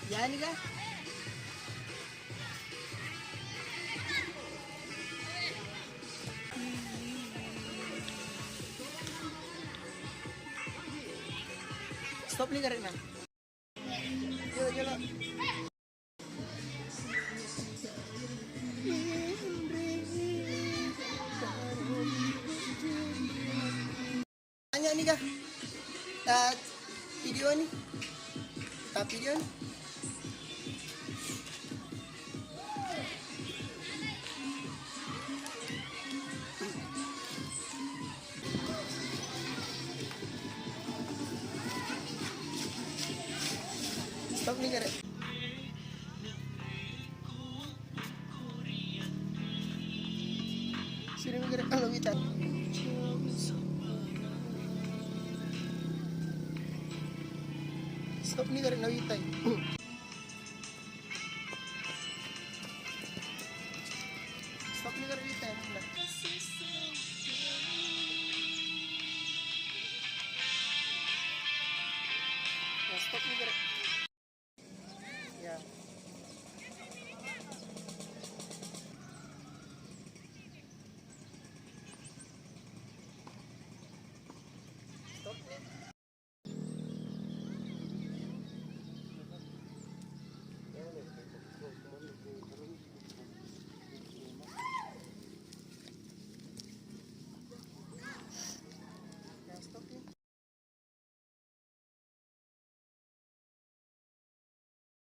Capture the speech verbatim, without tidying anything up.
Yani kah? Stop ni karetna. Jolo, jolo. Tanya ni kah? Ta video ni. Ta video ni. Stop ni kare. Sini ni kare, kalau kita. Stop ni kare, nawitai.